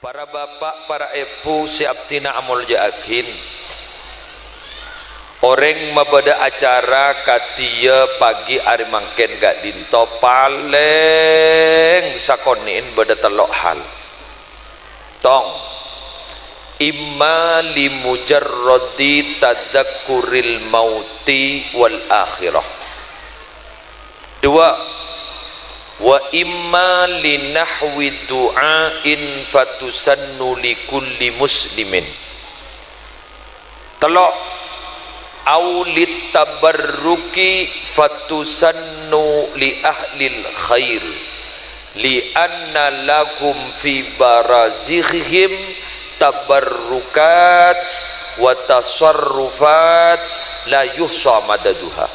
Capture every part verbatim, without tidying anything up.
Para bapa', para èbhu sè abdhina amolja'aghi, orèng mabâdâ acara kadhiyâ pagi arè mangkèn ka'dhinto palèng sakonè'èn bâdâ tello' hal. Tong, imma li mujarradi tadzakkuril mauti wal akhirah. Dua, wa imma li nahwi du'ain fatusannu li kulli muslimin. Tello', au lit tabarruki fatusannu li ahlil khair, li anna lahum fi barazikhihim tabarrukat wa tasarrufat la yuhsa madaduha.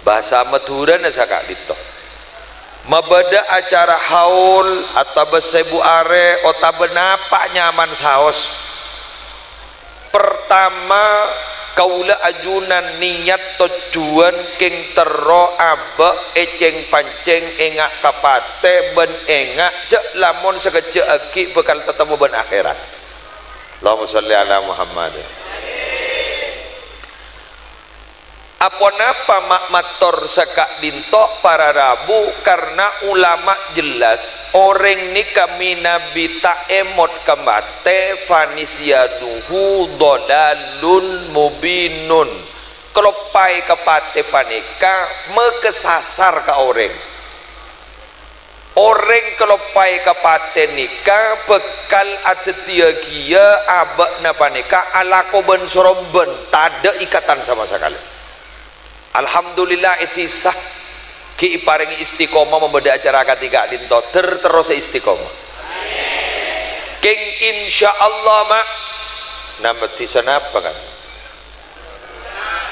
Bhâsa Madhurâna saka'dhinto. Mabâdâ acara haul, otabâ sèbu arè, otabâ napa nyaman saos. Pertama, kaulâ ajunan niyat tojjhuwân kèng terro abâ' ècèng-pancèng ènga' ka patè bân ènga' jâ' lamon sakejjhâ' aghi' bhâkal tatemmo bân akhèrat. Allahumma shalli ala Muhammad. Aponapa ma' mator saka'dhinto para rabu? Karna ulama jelas, orèng nèka mènabi ta' èmot ka patè, fanisyanuhu dhalalun mubinun. Kaloppaè ka patè panèka makasasar ka orèng. Orèng kaloppaè ka patè nèka bhâkal adhâddhiyâghi abâ'na panèka alako bân-sorombân, tadâ' ikatan sama sakalè. Alhamdulillah, è dhisa ghi' èparèngè istiqomah mabâdâ acara kadhi ka'dhinto, ter-, terrosa istiqomah. Kèng, insyaallah, ma', nambâ dhisa napa, kan?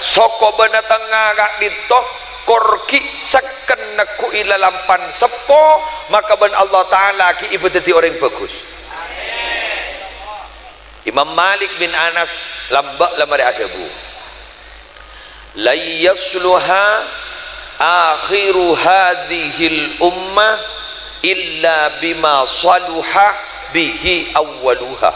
Soko bâna tengnga ka'dhinto, kor ghi' sekken negghu'i lalampan seppo, maka bân Allah Ta'ala ghi' èpadhâddhi orèng bhâghus. Imam Malik bin Anas lambâ' la marè adhâbu, "Lan yasluha akhiru hadzihil ummah illa bima saluha bihi awwaluha."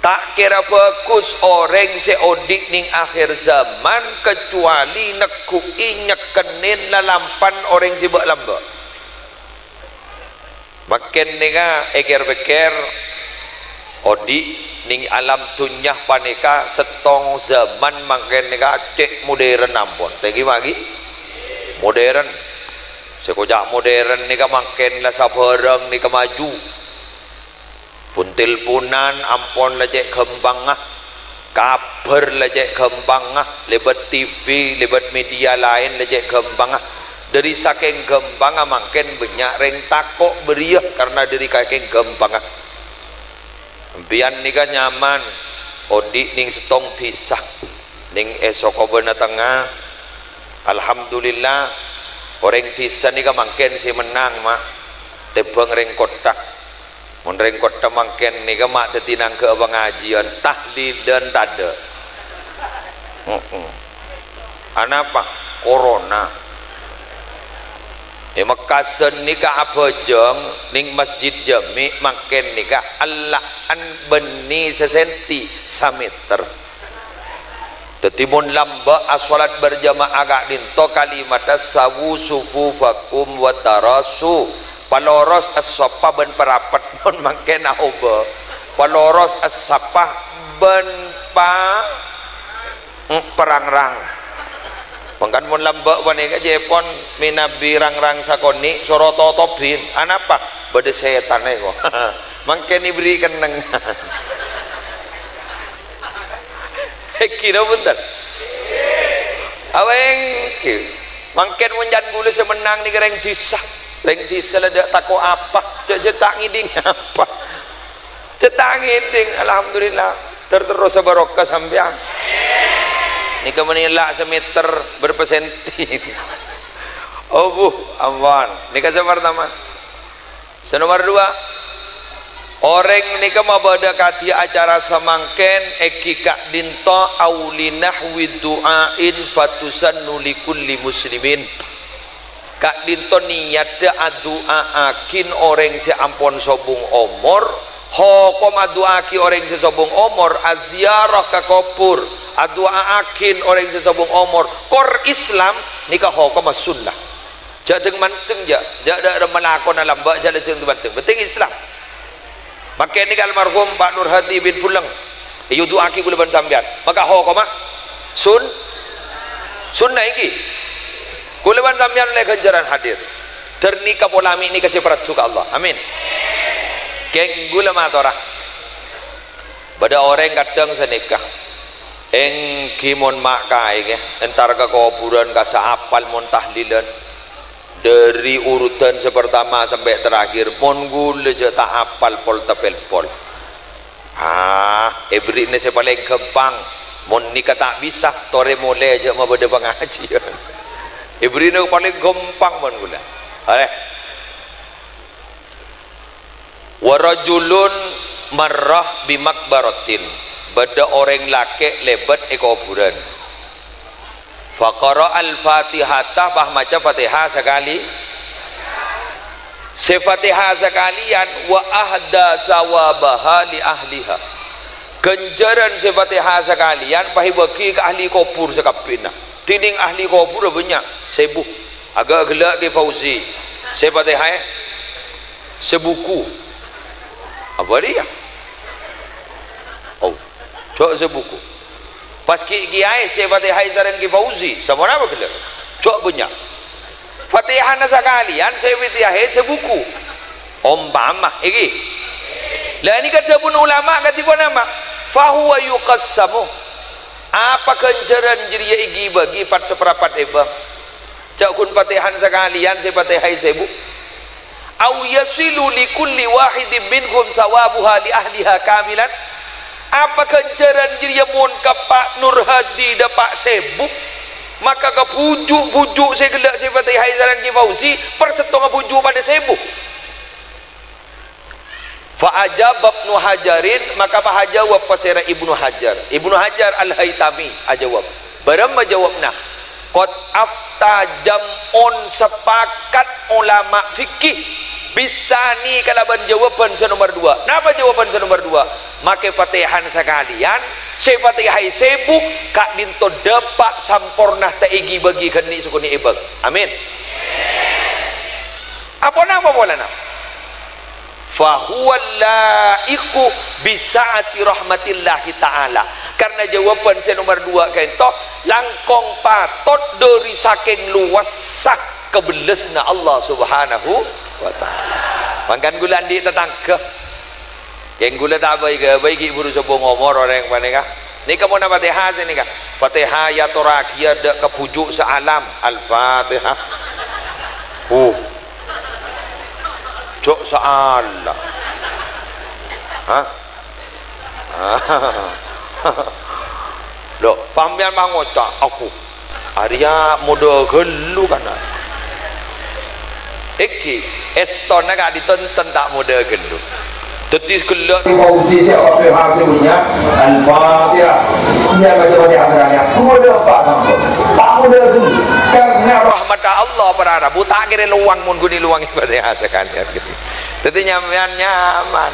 Ta' kèra bhâghus orèng sè odi' neng akhèr zaman, kecuali negghu'i nyekkennen lalampan orèng sè bâ'-lambâ'. Mangkèn nèka, èkèr-pèkkèr, odi' neng alam dhunnya panèka, sèttong zaman mangkèn nèka cè' modern ampon. Tèngghi magi modern. Sè koca' modern nèka mangkèn la sabhârâng nèka maju. Pon-telponan ampon la cè' ghâmpangnga, kabhâr la cè' ghâmpangnga, lèbât T V, lèbât media laèn la cè' ghâmpangnga. Dhâri sakèng ghâmpangnga mangkèn bânnya' rèng tako' bâriyâ karna dhâri sakèng ghâmpangnga. Sampèyan nèka nyaman odi' neng sèttong dhisa, neng è Sokobâna Tengnga. Alhamdulillah, orèng dhisa nèka mangkèn sè mennang, ma', tèmbhâng rèng kottha. Mon rèng kottha mangkèn nèka ma' dhâddhi nangghâ'â pangajiân, tahlilan tadâ'. Heeh. Anapa? Corona. È Mekkasân nèka abhâjâng neng Masjid Jami' mangkèn nèka ella'an bânnè sasenti samèter. Dhâddhi, mon lambâ' asholat berjamaah ka'dhinto, kalimatta sawu sufufakum wa tarasu, paloros as-saffa bân parapet, mon mangkèn aobâ, paloros as-saffa bân pa-, mm, parangrang. Mangkana mon lambâ' panèka cèpon mènabi rangrang sakonè', soro totobhi. Anapa? Bâdâ sètanna, ko'. Mangkèn èberri' kennengngan. Èngghi napa bhunten? Awèngghi. Mangkèn mon can kaulâ sè mennang nèka rèng dhisa. Rèng dhisa la tadâ' tako' apa. Jhâ', jhâ' ta' ngèdhing apa. Jhâ' ta' ngèdhing, alhamdulillah. Ter-, terrosa barokah sampèyan. Nèka mènè la' samèter berapa senti. Oh, bu, ampon. Nèka sè partama. Sè nomer duwâ', orèng nèka mabâdâ kadhi acara samangkèn èngghi ka'dhinto, au li nahwi du'ain fatusannu li kulli muslimin. Ka'dhinto niyaddhâ adu'aaghin orèng sè ampon sobung omor, Hokom adu'aaghi orèng sè sobung omor, aziarah ka kobhur, adu'aaghin orèng sè sobung omor, kor Islam, nèka hokomma sunnah. Jhâ' dhâng-mandhâng, jhâ', jhâ' dâ' remma lakona lambâ', jhâ' lajâng dhâng-mandhâng. Penting Islam. Mangkèn nèka almarhum Pak Nur Hadi bin Buleng, èyodu'aaghi kaulâ bân sampèyan. Maka hokomma sun-, sunnah ènggi. Kaulâ bân sampèyan ollè ghânjhârân hadir. Dâr nèka pola mè' nèka sè parajju ka Allah. Amin. Kèng kaulâ matora. Bâdâ orèng kadhâng sanèka. Ènggi mon ma' kaè, kè, entar ka kobhurân, ka saapal mon tahlilan. Dâri urutan sè partama sampè' terakhir, mon kaulâ jhâ' ta' apal pol-tapèl pol. Ah, èberri'na sè palèng ghâmpang. Mon nèka ta' bisa, torè molè jhâ' mabâdâ pangajiyân. Èberri'na palèng ghâmpang mon kaulâ. Arè. "Wa rajulun marra bi maqbaratin." Bâdâ orèng lakè' lèbât è kobhurân. "Fa qara'al Fatihata," pas maca Fatihah sakalè. Sè Fatihah sakalèyan, "Wa ahda tsawabaha li ahliha." Ghânjhârân sè Fatihah sakalèyan pas èbâghi ka ahli kobhur sakabbhiyânna. Dhinèng ahli kobhurrâ bânnya', sèbu. Aghâ' ghellâ' Kè Fauzi. Sè Fatihah sèbuku. Apa rèya? Oh, jhâ' sèbuku. Pas ghi' kèyaè sè Fatihah sareng Kè Fauzi, saponapa ghellâ'? Jhâ' bânnya'. Fatihana sakalèyan sè Fatihah sèbuku. Ompama, ènggi. Lah, nèka dhâbuna ulama kadhi ponapa? "Fa huwa yuqassamu." Apa ghânjhârân jârèya èghi-bâghi pat-saparapat èbâ? Jhâ' ghun Fatihana sakalèyan sè Fatihah sèbu. "Au yasilu li kulli wahidin minhum tsawabuha li ahliha kamilan." Apa ghânjhârân jârèya mon ka Pak Nur Hadi dâpa' sèbu? Maka ka bhuju'-bhuju' sè ghellâ' sè Fatihah sareng Kè Fauzi, parsèttonga bhuju' padâ sèbu. Fa ajaba Ibnu Hajarin, maka pas ajâwâb pasèra Ibnu Hajar. Ibnu Hajar Al-Haitami ajâwâb. Bârâmma jâwâbbhâ? "Qad afta jam'un, sapakat ulama fikih, bitsani kalabân jâwâbhân sè nomer duwâ'." Napa jâwâbhân sè nomer duwâ'? Makè Fatihana sakalèyan, sè Fatihah sèbu, ka'dinto dâpa' samporna ta' èghi-bâghi ghâni' sakonè' èbâng. Amin. Aponapa polana? "Fa huwa laiqu bi sa'ati rahmatillahi ta'ala." Karna jâwâbhân sè nomer duwâ' ka'dinto langkong patot dâri sakèng lowassa kabellasna Allah Subhanahu wa Ta'ala. Mangkana kaulâ andi' tatangghâ. Kèng kaulâ ta' bhâi-ghâbây ghi' bhuru sobung omor orèng panèka. Nèka mon Fatihah sè nèka. Fatihah èyatorraghiyâ dâ' ka bhuju' saalam. Al-Fatihah. Uh. Jhâ' saala. Hah? Lho, sampèyan mangoca', "Aku arèya modâ ghâllu kana." Ènggi, èstona ka'dinto enten ta' modâ ghâllu. Dâddhi ghellâ' Kè Fauzi sè Fatihah sè bânnya', Al-Fatihah. Iyâ, maca Fatihah sakalèyan. Modâ apa sampon? Ta' modâ ghâllu. Karna rahmatta Allah para rabu ta' kèra lowang mon ghun èlowangè Fatihah sakalèyan. Dâddhi nyamèyan nyaman.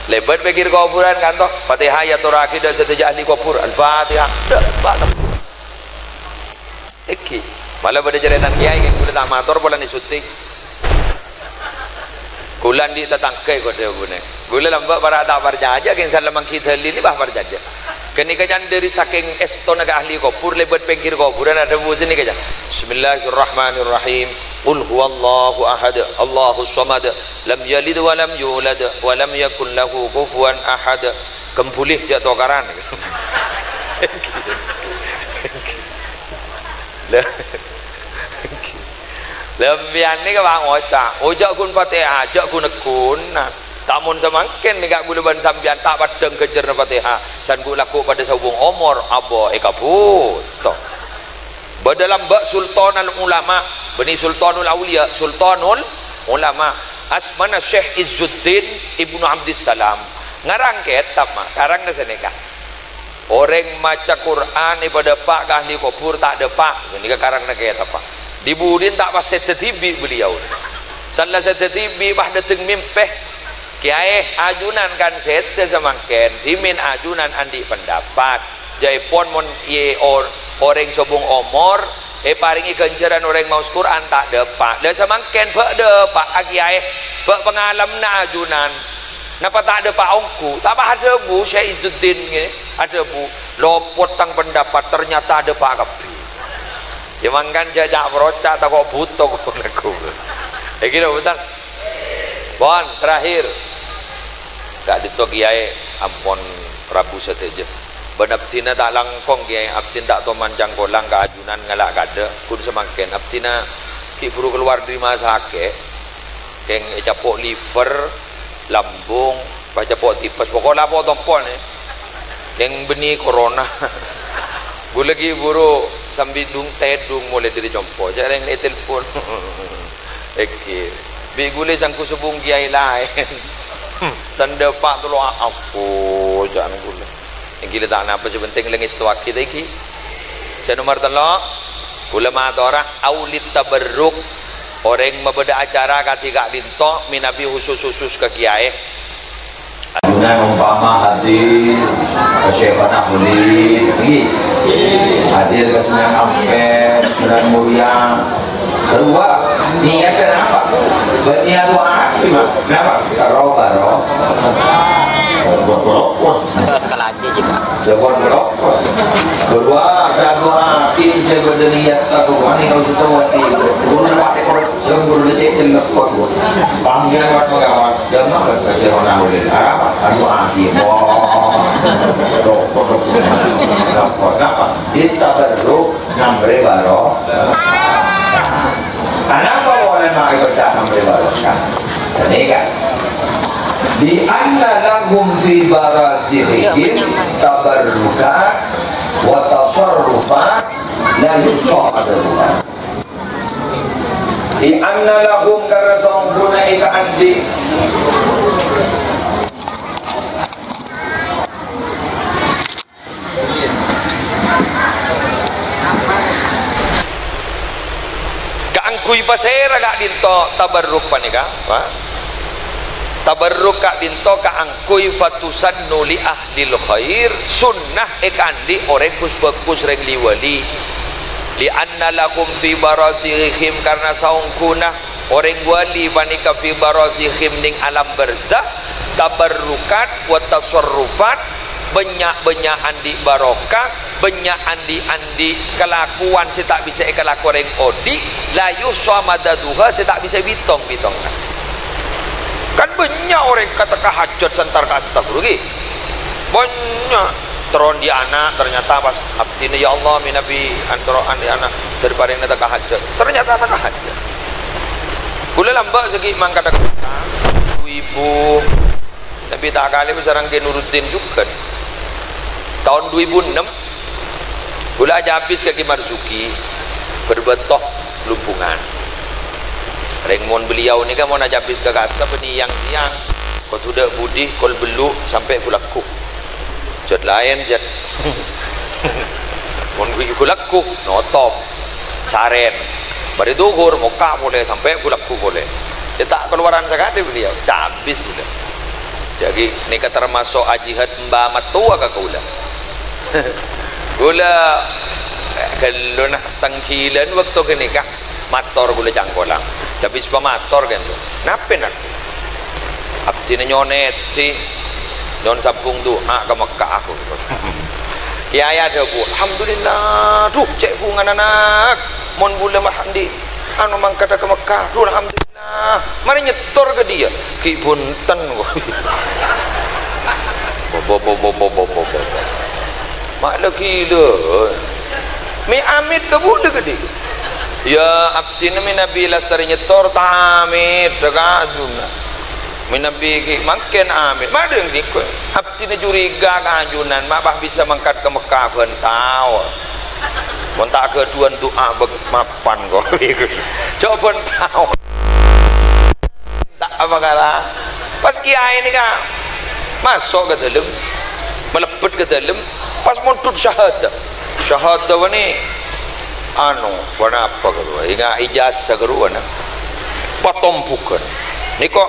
Lèbât pèngghir kobhurân kanto, Fatihah èyatorraghi dâ' sadhâjâ ahli kobhur. Al-Fatihah. Dâ', Pak. Ènggi. Mala bâdâ carètana kèyaè, kaulâ ta' mator polana syuting. Kaulâ andi' tatangghâ è kodhâ bune. Kaulâ lambâ' para' ta' parcajâ, kèng salamanggi dalil nèka pas parcajâ. Ghânèka can dâri sakèng èstona ka ahli kobhur, lèbât pèngghir kobhurân adhâbu sè nèka can. Bismillahirrahmanirrahim. Qul huwallahu ahad, Allahus samad. Lam yalid wa lam yulad wa lam yakul lahu kufuwan ahad. Kembuli jhâ' tokaran. Lah. Lah, sampèyan nèka, Pak, ngoca'. Oh, jhâ' ghun Fatihah, jhâ' ghun-ghuna. Ta' mon samangkèn nèka kaulâ bân sampèyan ta' paddhâng ghânjhârânna Fatihah. San ghu-, lagghu' padâ sobung omor, abâ' èkabhuto. Bâdâ lambâ' Sultanul Ulama, bânnè Sultanul Auliya, Sultanul Ulama. Asmana Syekh Izzuddin Ibnu Abdissalam. Ngarang kètab, ma-, karangna sanèka. Orèng maca Qur'an èpadâpa' ka ahli kobhur ta' dâpa'. Sanèka karangna kètab, Pak. Di-budina ta' pas sèdhâ dhibi' beliau. Sala sèdhâ dhibi' pas dâteng mèmpè. Kèyaè, ajunan kan sèdhâ samangkèn, dhimèn ajunan andi' pendapat. Jhâèpon mon iyâ or-, orèng sobung omor, èparèngè ghânjhârân orèng maos Qur'an ta' dâpa'. Lah samangkèn bâ' dâpa'a kèyaè, bâ' pangalemmanna ajunan. Napa ta' dâpa' ongghu? Ta' pas adhâbu Syekh Izzuddin ngè, adhâbu, "Lopot tang pendapat, ternyata dâpa' kabbhi." Yâ mangkana jhâ' ca'-proca', tako' bhuto kok lagu. Èngghi napa bhunten? Pon, terakhir. Ka'dinto kèyaè ampon rabu sadhâjâ. Bân abdhina ta' langkong kèyaè, abdhina ta' toman cangkolang ka ajunan ngala' kaadâ'. Ghun samangkèn abdhina ghi' buru kalowar dâri masakè'. Kèng ècapo' liver, lambung, pas capo' tipes. Pokok la po-tompo nè. Kèng bânnè corona. Ghulâ ghi' buru sambi dung-tèdung molaè dâri compo'. Jhâ' rèng ètelpon. Èngghi. Bi' ghulâ sangko sobung kèyaè laèn. Sandhâpa' tello a-, apo, jhâ'ân ghulâ. Èngghi la ta' napa, sè penting la ngèstowaghi ta' èngghi. Sè nomer tello', ghulâ matora aulit tabarruk. Orèng mabâdâ acara kadhi ka'dinto, mènabi husus-husus ka kèyaè. Ajunan umpama hadir ka Syekh Fatah Wali, ngghi. Hadir ka Sunan Ampel, Sunan Muria. Sarwa, niat kenapa? Berniat doa, cuma kenapa? Karo baro. Sekali lagi juga. Sebut baro. Kedua, doa, tim saya berniat satu, ini kalau sudah wati. Guru pakai korek. Sembur becek jelek kok, Bu. Panggilan buat pengawas, jangan berkecil orang boleh. Arapa? Anu, akhir. Wah. Rokok, rokok. Rokok. Kenapa? Kita berdoa ngambil baru. Kenapa boleh pakai pecah ngambil baru? Sini kan? Di anna lahum fi barazihim tabarrukat wa tasarrufat la yuhsa adaduha. Di anna lahum, karna saongghuna èkaandi'. Kaangghuy pasèra ka'dinto tabarruk panèka, Pak? Tabarruk ka'dinto kaangghuy fatusannu li ahlil khair, sunnah èkaandi' orèng ghus-bhâghus, rèng li-wali. Li anna lahum fi barazihim, karna saongghuna orèng wali panèka fi barazihim nèng alam barzah, tabarrukat wa tasarrufat, bânnya'-bânnya' andi' barokah, bânnya' andi'-andi' kalakowan sè ta' bisa èkalako orèng odi', la yuhsa madaduha, sè ta' bisa èbitong-bitongnga. Kan bânnya' orèng ka teka hajat sè entar ka astagfirullah, ghi. Bânnya'. Terro andi' ana', ternyata pas abdhina, "Ya Allah, mènabi antara andi' ana' dâri parèngna teka hajat." Ternyata teka hajat. Ghulâ lambâ' saghi' mangkada dhu èbu. Nabi ta' kalèbât sareng Kè Nuruddin jhughân. Taon dhu èbu ennem, ghulâ ajâ abis ka Kè Marzuki, Bârbâto, Lumbungan. Rèng mon beliau nèka mon ajâ abis ka kassa' bânnè yang-yang, kodhu dâ' budi, kol bellu', sampè' ghulâ lagghu. Jhât laèn, jhât. Mon ghu-, ghulâ lagghu, notop. Sarèn. Marè dhuhur, mokka' polè, sampè' ghulâ lagghu polè. Yâ, ta' kalowaran sakadhi beliau. Cabis ghulâ. Jhâ' ghi' nèka tamaso' ajihad emba mattowa ka kaulâ. Ghulâ, eh, ghâllu, nah, tengghilân bâkto ghânèka. Mator ghulâ cangkolang. Cabis pamator kènto. Napè, Nak? Abdhina nyonèdhi, nyo'on sambhung du'a ka Mekkah aku. Kèyaè adhâbu, "Alhamdulillah, dhu, cè' bhungana, Nak. Mon bulâ mah andi', anu, mangkada ka Mekkah. Dhu, alhamdulillah." Marè nyètor ka dhiyâ. Ghi' bhunten, kok. Bo, bo, bo. Ma' la ghilâ. Mè' amit kabulâ kadhi. Yâ, abdhina mènabi lastarè nyètor, ta' amit, dâ' ka ajunan. Mènabi ghi' mangkèn amit. Ma' dhâng ghi' kowe. Abdhina curiga ka ajunan, ma' pas bisa mangkat ka Mekkah bân tao. Mon ta' ghâdhuwân du'a bâk mapan kok. Jhâ' bân tao. Ta' apa kala. Pas kèyaè nèka maso' ka dâlem, malebbet ka dâlem, pas mondhut syahadah. Syahadah bânnè, anu, bânnè apa ghâruwa? Ènga' ijazah ghâruwa, na. Patombughân. Nèko,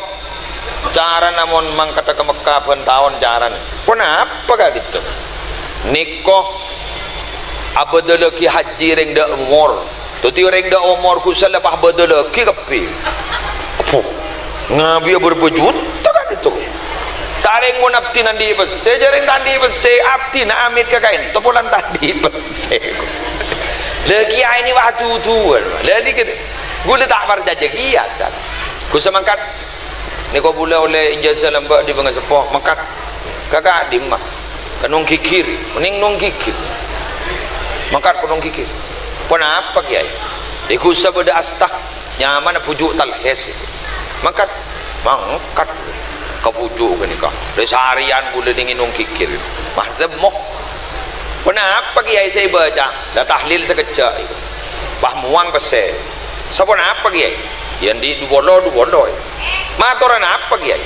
Carana mon mangkaddhâ ka Mekkah bân taon carana. Ponapa ka'dinto? Nèko abâdâllâghi hajji rèng dâ' omor. Dhâddhi orèng dâ' omor ghu' sella pas bâdâllâghi kabbhi. Apo? Ngabiyâ bârâmpa juta ka'dinto. Tarèng mon abdhina andi' pèssè, jhâ' rèng ta' andi' pèssè, abdhina amit ka ka'dinto polana ta' andi' pèssè. Lha kèyaè nè wah duduwân. Lha nèka ghulâ ta' parcajâ kèya, San. Ghu' sè mangkat Nèko bulâ ollè ijazah lambâ' dâri bângaseppo, mangkat. Kaka' dimma? Ka Nonggigir. Mending Nonggigir. Mangkat ka Nonggigir. Ponapa, Kèyaè? È ghu' sè bâdâ asta. Nyamana Bhuju' Talhes. Mangkat. Mangkat. Ka Bhuju' ghânèka. Lè sarèyan bulâ nèng è Nonggigir. Mah temmo. Ponapa, Kèyaè, sè èbâca? La tahlil sakejjhâ'. Pas mowang pèssè. Saponapa, Kèyaè? Yâ, andi' dupolo, dupolo. Mator napa, Kèyaè?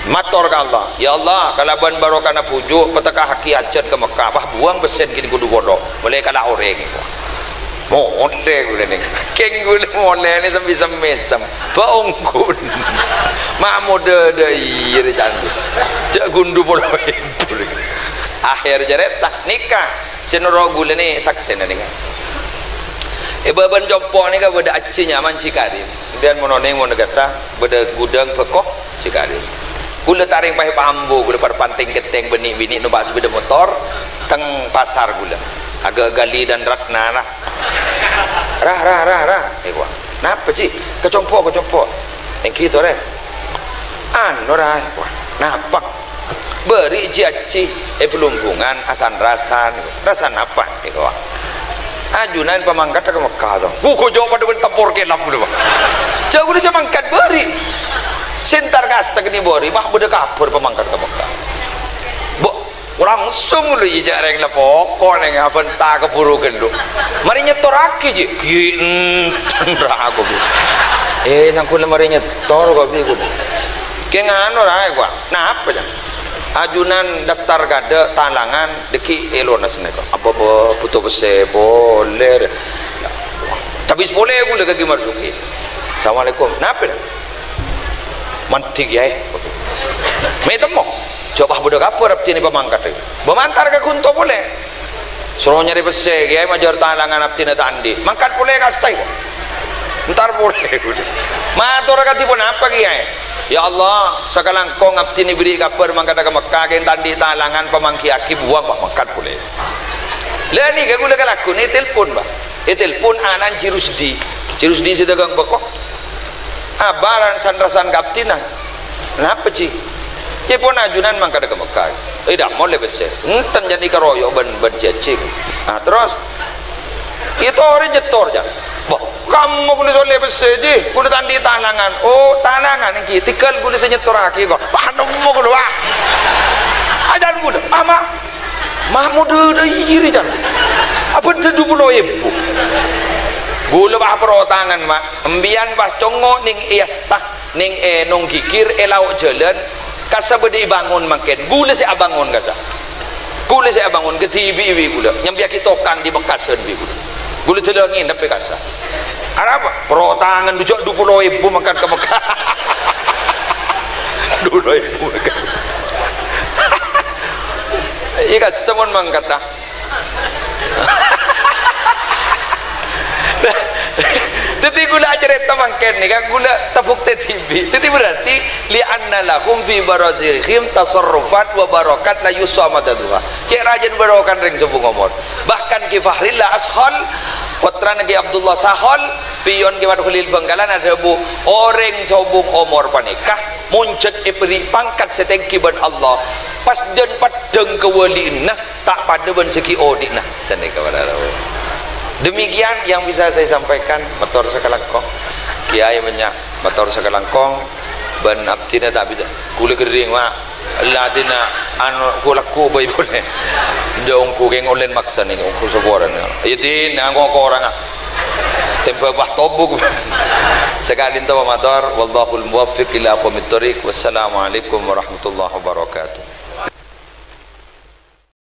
Mator ka Allah, "Ya Allah, kalabân barokana Bhuju', patekkaaghi hajat ka Mekkah." Pas buwâng pèssè ghânèka dupolo. Molaè kala orèng. Molè ghulâ nèng. Kèng ghulâ molè nèng sambi semmèsem. Bâ' ongghu. Ma' modâ dâ' iyâ rè ca'na. Jhâ' ghun dupolo èbu. Akhèr carèta, nèka. Sè noro' ghulâ nè saksèna nèka. È bâbâna compo' nèka bâdâ ajjhi nyamana Ji Karim. Sampèyan mon onèng mon ghâta bâdâ ghudhâng bhâko Ji Karim. Ghulâ tarèng paè pa ambu, ghulâ parpantèng kettèng bânnè binè' nompa' sepèda motor, teng pasar ghulâ. Aghâ ghâli dan ratna, nah. Rah, rah, rah, rah. Èkowa. Napa, Ji? Ka compo', ka compo'. Èngghi torè. Anu, rah, èkowa. Napa? Bâri' Ji Ajji è Blumbungan asan-rasan. Rasan apa? Èkowa. Ajunan pamangkat ka Mekkah, to. Ghu, ghu, jhâ' padâ bân tempor kèlap, ghulâ, Pak. Jhâ' ghulâ sè mangkat bâri'. Sè entar kasta kènè' bâri', wah, bâdâ kabhâr pamangkat ka Mekkah. Bo, Langsung lu ijâ rèng la poko' nèng abânta kabhuru ghâllu. Marè nyètorraghi, Ji. Ghi enten ra aku, Bi. Eh, sangghulâ marè nyètor kok, Bi, ghulâ. Kèng anu ra, èkowa. Napa, Jang? Ajunan daftar kaadâ' talangan dâgghi' è Lonas nèko. Apa, apa, bhuto pèssè polè, rè. Tapè polè ghulâ ka Ki Marzuki. Assalamualaikum. Napa, Jang? Mandhi, Kèyaè. Mè' temmo. Jhâ' pas bâdâ kabhâr abdhina pamangkat. Bâ' mantar ka Ghunto polè. Soro nyarè pèssè, Kèyaè, majâr talangan abdhina ta' andi'. Mangkat polè kasta, kok. Entar polè. Mator kadhi ponapa, Kèyaè? Ya Allah, sakalangkong abdhina èberri' kabhâr mangkat ka Mekkah, kèng ta' andi' talangan, pamangghi'aghi buwâng, Pak, mangkat polè. Lah, nèka ghulâ kalagghuna ètelpon, Pak. Ètelpon ana'na Ji Rusdi. Ji Rusdi sè dâgâng bhâko. Abâ' san-rasan ka abdhina. Napa, Ji? Ji, pon ajunan mangkat ka Mekkah. Eh, dâ' molè pèssè. Enten jhâ' nèka royo' bân, bân Ji Ajji. Ah, terros? Èyatorè nyètor, Jang. Bâh, kamma ghulâ sè ollè pèssè, Ji. Ghulâ ta' andi' talangan. Oh, talangan èngghi. Tèngghâl ghulâ sè nyètorraghi, kok. Pas nemmo ghulâ, Pak. Ajhân ghulâ. Ama. Mahmud Hudayiri, Jang. Apa dâddu polo èbu? Ghulâ pas perotangan, Ma'. Empèyan pas congngo' nèng è asta, nèng è Nonggigir, è lao' jhâlân, kassa bâdâ èbângon mangkèn. Ghulâ sè abângon kassa. Ghulâ sè abângon, kadhibi' bi' ghulâ. Nyambiyaghi tokang dâri Mekkasân bi' ghulâ. Ghulâ dâlâ ngènep è kassa. Arapa? Perotangan dâddu jhâ' dâddu polo èbu mangkat ka Mekkah. Dâddu polo èbu mangkat. Iyâ, kassa mon mangkat, ah. Dâddhi ghulâ acarèta mangkèn nèka, ghulâ tabhuktè dhibi'. Dâddhi berarti, "Li anna lahum fi barazikhim tasarrufat wa barakat la yuhsa madaduha." Cè' rajâna barokana rèng sobung omor. Bahkan Ki Fahrillah Ashol, pottrana Ki Abdullah Sahol, piyon Ki Wad Kholil Bhângkalan adhâbu, orèng sobung omor panèka mon jhât èberri' pangkat sè tèngghi bân Allah, pas dân peddhâng kawali'anna ta' padâ bân sè ghi' odi'na. Sanèka para rabu. Demikian yang bisa saya sampaikan, mator sakalangkong. Kèyaè bânnya', mator sakalangkong, bân abdhina ta' bisa. Ghulâ ghering, Ma'. Ladina anu, ghu-, lagghu' bhâi polè. Dâ' ongghu kèng ollèna maksa nèng ongghu saporana. Yâ, din, angko korangnga. Tembhâk wah tobuk. Sakalèyan ta' mator, wallahul muwaffiq ila aqwamit thoriq. Wassalamualaikum warahmatullahi wabarakatuh.